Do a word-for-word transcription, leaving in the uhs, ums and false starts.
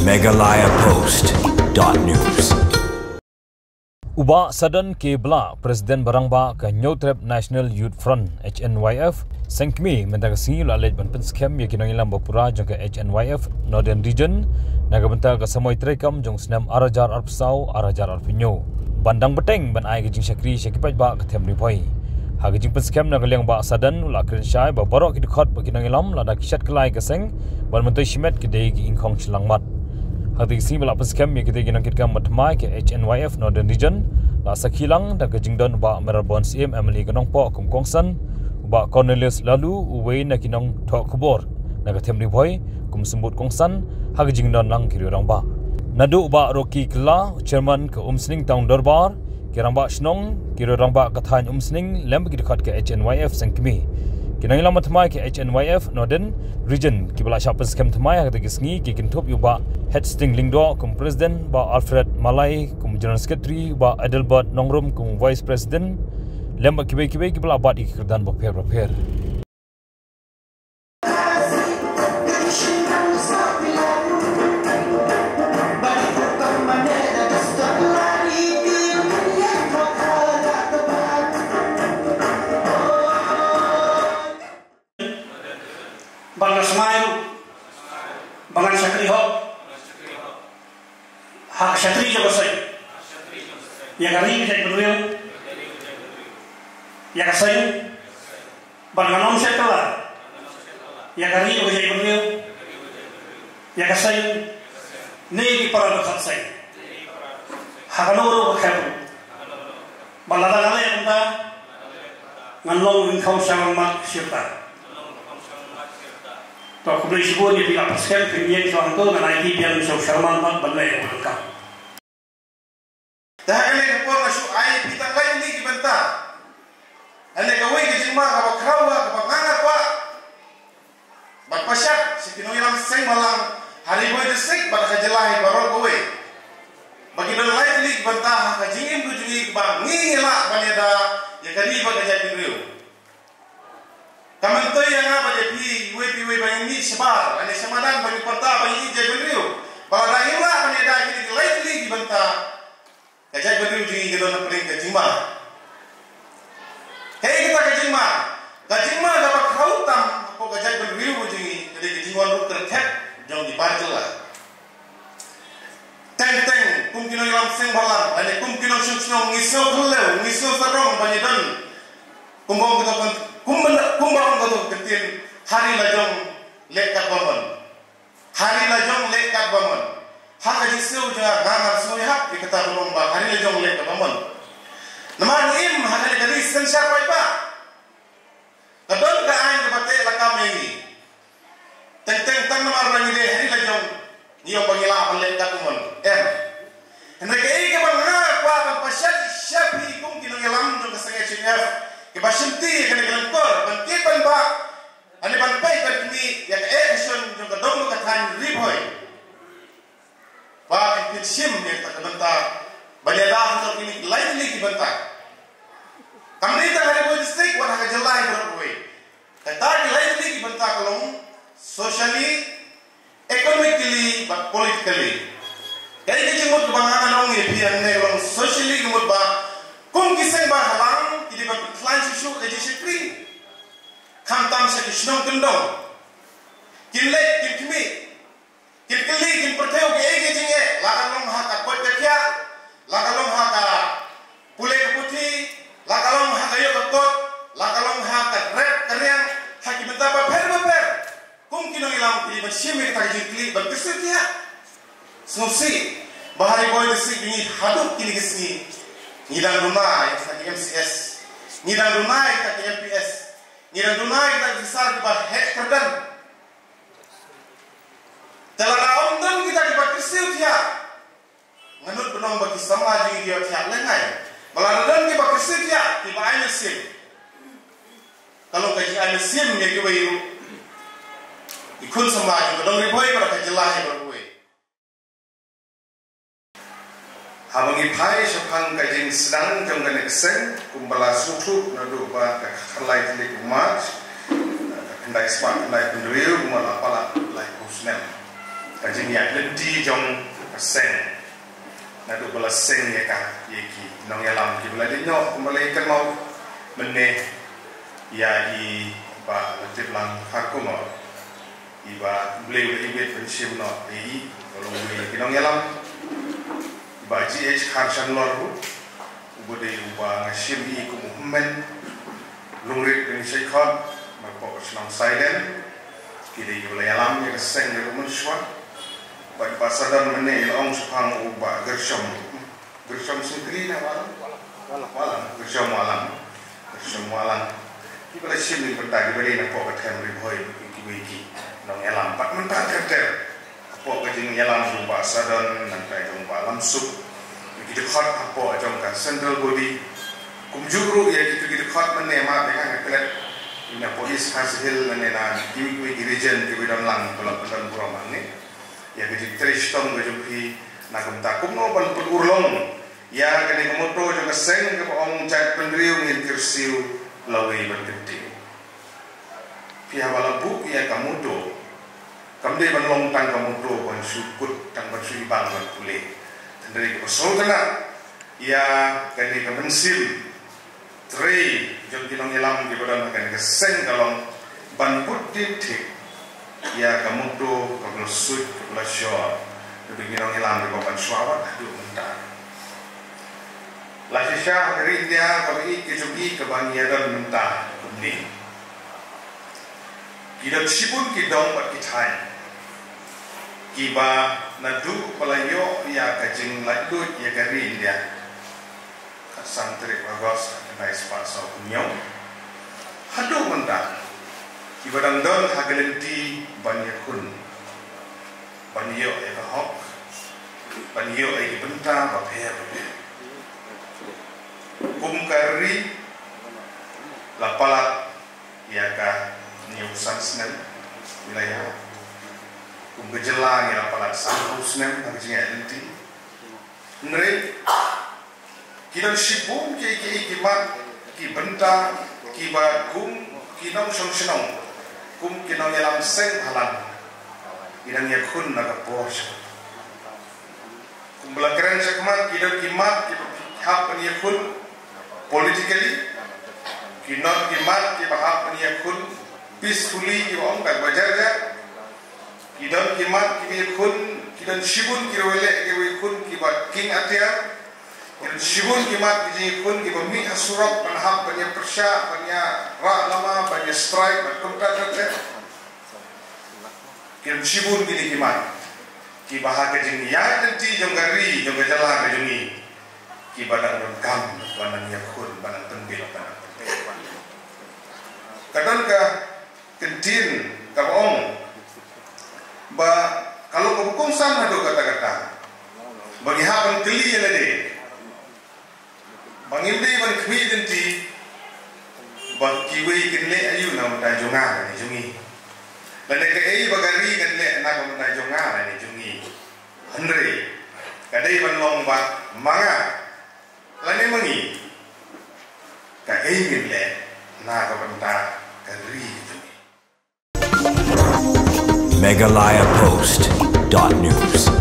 Meghalaya Post dot news. U Bah Sadon K Blah, President ba rangbah ka Hynñiewtrep National Youth Front, H N Y F, seng kmie mynta ka sngi u la leit ban pynskhem ïa ki nongïalam ba pura jong ka H N Y F Northern Region na ka bynta ka samoi treikam jong snem ar hajar arphew saw ar hajar arphew hynñiew, ban dang bteng ban ai ka jingshakri sha ki paidbah ka them Ri Bhoi. Ha ka jingpynskhem na ka liang Bah Sadon u la kren shai ba baroh ki dkhot bad ki nongïalam lada ki shet kylla ïa ka seng bad myntoi shimet ki dei ki ingkhong shlang mat. Ha kata ka sngi ba la pynskhem ïa kita ki nongkitkam ba thymmai ka H N Y F Northern Region, la sakhi lang da ka jingdon u Bah Mayral Born Syiem, M L A ka Nongpoh, kum kongsan, u Bah Cornelius Laloo, uwei na ki nongthoh khubor na ka them Ri Bhoi, kum symbud kongsan ha ka jingdon lang ki riew rangbah. Naduh u Bah Rocky Kylla, Chairman ka Umsning Town Dorbar, ki rangbah shnong, ki riew rangbah ka thaiñ Umsning lem bad ki dkhot ka H N Y F seng kmie. Ki nongïalam ba thymmai ka H N Y F Northern Region kiba la shah pynskhem thymmai ha kata ka sngi ki kynthup ïa u Bah Headsting Lyngdoh kum President, Bah Alfred Malai kum General Secretary, Bah Adelbert Nongrum kum Vice President, lem bad kiwei kiwei kiba la bat ïa ki kyrdan bapher bapher. Ba ngan smai ruh, ba ngan shakri hok ha ka shakri jong ka seng ïa ka ri ka jaitbynriew, ïa ka seng, ba ngan ym shet kylla ïa ka ri ka jaitbynriew, ïa ka seng ne ki para dkhot seng ha kano kano ka kyrdan. Ba lada ngan leh kumta, ngan long u ingkhong shlang mat shirta. To, khublei shibun ïa phi la pynskhem, phi ïeng sha hangto, ngan ai kti biang sha u Sharman pat ban leh ïa u donkam. Te ha kane ka por nga shu ai ïa phi tang lai kine ki bynta. Kane kawei ka jingma kaba khraw, kaba nga nga kwah ban pynshai sha ki nongïalam seng bhalang ha Ri Bhoi District bad ha ka jylla hi baroh kawei, ba ki don lai tylli ki bynta ha ka jingim ka jong ngi ba ngi ngi lah ban ïada ïa ka ri bad ka jaitbynriew. Ka myntoi ïa nga bad ïa phi iwei pa iwei ba ngin mih shabar, lane sha madan ba ngin pyrta ba ngi jaitbynriew, ba lada ngim lah ban ïada ïa kine ki lai tylli ki bynta, ka jaitbynriew jong ngi ka don hapdeng ka jingma. Kaei kata ka jingma? Ka jingma kaba khraw tam hapoh ka jaitbynriew jong ngi ka dei ka jingwan ruh kyrteng jong ki bar jylla. Teng teng kum ki nongïalam seng bhalang lane kum ki nongshong shnong ngi sngew khlem, ngi sngew sarong ban ïadon kumba ong kato ka, kumba, kumba ong kato ka ktien, ha ri la jong leh katba mon. Ha ri la jong leh katba mon. Ha ka jingsngew jong nga, nga sngew ïahap ïa kata ba long ba ha ri la jong leh katba mon. Namar ngi im ha kane ka ri synshar paidbah. Ka don ka aiñ kaba teh lakam ïa ngi. Teng teng tang namar ba ngi dei ha ri la jong ngi ong ba ngi lah ban leh katba mon. Em. Hynrei kaei kaba nga kwah ban pynshai sha phi kum ki nongïalam jong ka seng H N Y F kiba shimti ïa kane ka lyngkor ban kit ban bah, lane ban peit ban khmih ïa ka eh ka shon jong ka dong ka thaiñ Ri Bhoi. Ba kin pynshim ïa kata ka bynta ban ïada ha kine ki lai tylli ki bynta. Kam dei tang ha Ri Bhoi District, wat ha ka jylla hi baroh kawei. Kata ki lai tylli ki bynta ka long socially, economically bad politically. Kaei ka jingmut kaba nga ngan ong ïa phi hangne ka long socially, ka mut ba kum ki seng bhalang ki dei ban pynkhlaiñ shuh shuh ka jingshakri. Khamtam sha ki shnong kyndong. Kin leit, kin khmih, kin kylli, kin pyrthew kaei ka jingeh, la ka long ha ka koit ka khiah, la ka long ha ka pule ka puthi, la ka long ha ka ïoh ka kot, la ka long ha ka rep ka riang, ha ki bynta bapher bapher. Kum ki nongïalam ki dei ban shim ïa kata ka jingkylli, ban kyrsiew thiah. Sngewsih ba ha Ri Bhoi District jong ngi haduh kine ki sngi ngi dang duna ïa kita ki M C S, ngi dang duna ïa kita ki M P S, ngi dang duna ïa kita ki officer kiba heh kyrdan. Te lada ym don kita kiba kyrsiew thiah, nga nud ban ong ba ki samla jong ngi ki ïoh thiah lehse. Ba lada don kiba kyrsiew thiah, kiba ai mynsiem, ka long ka jingai mynsiem ïa kiwei ruh ki khun samla jong ka dong Ri Bhoi bad ka jylla hi baroh kawei. Haba ngi phai shaphang ka jingsdang jong kane ka seng, kumba la sngewthuh naduh ba ka khatlai tarik u March, ka khyndai spah khyndai phew hynriew, kumba la palat laiphew snem. Ka jingïaid lynti jong ka seng. Naduh ba la seng ïa ka, ïa ki nongïalam kiba la leit noh, kumba la ïakynmaw mynne ïa i Bah Latiplang Kharkongor, i Bah Blei u la ïeit ban shim noh ïa i, ba long uwei na ki nongïalam, i Bah G H Kharshanlor ruh, uba dei uba nga shim ïa i kum u hynmen lungrit ban shait khot napoh ka shnong Saiden. Ki dei kiba la ïalam ïa ka seng da ka mynshuwa. Bad i Bah Sadon mynne i la ong shaphang u Bah Gershom, Gershom Singkri ne Walang? Walang, Gershom Walang. Gershom Walang. Kiba la shim ïa ka bynta kiba dei napoh ka them Ri Bhoi, kiwei ki nongïalam. Bad mynta ter ter hapoh ka jingïalam jong u Bah Sadon, nangta jong u Bah Lamsuk, ïa ki dkhot hapoh jong ka central body. Kumjuh ruh ïa kito ki dkhot mynne, ma, te nga klet ïa na police Khasi Hills lane na kiwei kiwei ki region kiba don lang, ba la pyndonkam hangne. Ïa ka jingtrei shitom ka jong phi na ka bynta kumno ban pynurlong ïa kane ka motto jong ka seng kaba ong, jait bynriew ngin kyrsiew lawei ban kyntiew. Phi haba la buh ïa ka motto, kam dei ban long tang ka motto ban shu kut, tang ban shu ibang ban pule. Hynrei kaba sngewtynnat ïa kane ka mynsiem trei jong ki nongïalam kiba don ha kane ka seng ka long ban bud dien thik ïa ka motto kaba la suit, kaba la shor, kaba ki nongïalam kiba wan shuwa wat haduh mynta. La shisha ha ka ri India kaba ïeit ka jong ngi kaba ngi ïadon mynta kumne, ki don shibun ki dong bad ki thaiñ kiba naduh ba la ïoh ïa ka jinglaitluid ïa ka ri India, khatsan tarik August khyndai spah saw phew hynñiew, haduh mynta kiba dang don ha ka lynti ban ïakhun, ban ïoh ïa ka hok, ban ïoh ïa ki bynta bapher bapher. Kum ka ri la palat ïa ka hynñiew san snem, ngi la ïa, kum ka jylla ngi la palat sanphew snem ha ka jingïaid lynti. Hynrei ki don shibun ki, ki, ki mat, ki bynta kiba kum ki nongshong shnong, kum ki nongïalam seng bhalang, ki dang ïakhun na ka por sha ka por. Kumba la kren shakhmat, ki don ki mat kiba hap ban ïakhun politically, ki don ki mat kiba hap ban ïakhun peacefully, kiba ong katba jar jar. Ki don ki mat kiba ïakhun, ki don shibun ki rwai leh kiba ïakhun kiba king atiar. Ki don shibun ki mat ki jingïakhun kiba mih ha surok ban hap ban ïapyrshah, ban ïarah lama, ban ïa strike, ban kumta ter ter. Ki don shibun kine ki mat kiba ha ka jingïaid lynti jong ka ri, jong ka jylla ka jong ngi, kiba dang donkam ban nang ïakhun, ban nang pynbill, ban nang pynbill. Ka don ka ktien kaba ong ba ka long kaba kongsan haduh katta katta ba ngi hap ban kylli ïa lade, ba ngim dei ban khmih lynti ba kiwei kin leh aïu na ka bynta jong nga lane jong ngi, lane kaei ba ka ri kan leh na ka bynta jong nga lane jong ngi. Hynrei ka dei ban long ba ma nga lane ma ngi, kaei ngin leh na ka bynta ka ri ka jong ngi. Meghalaya Post dot news.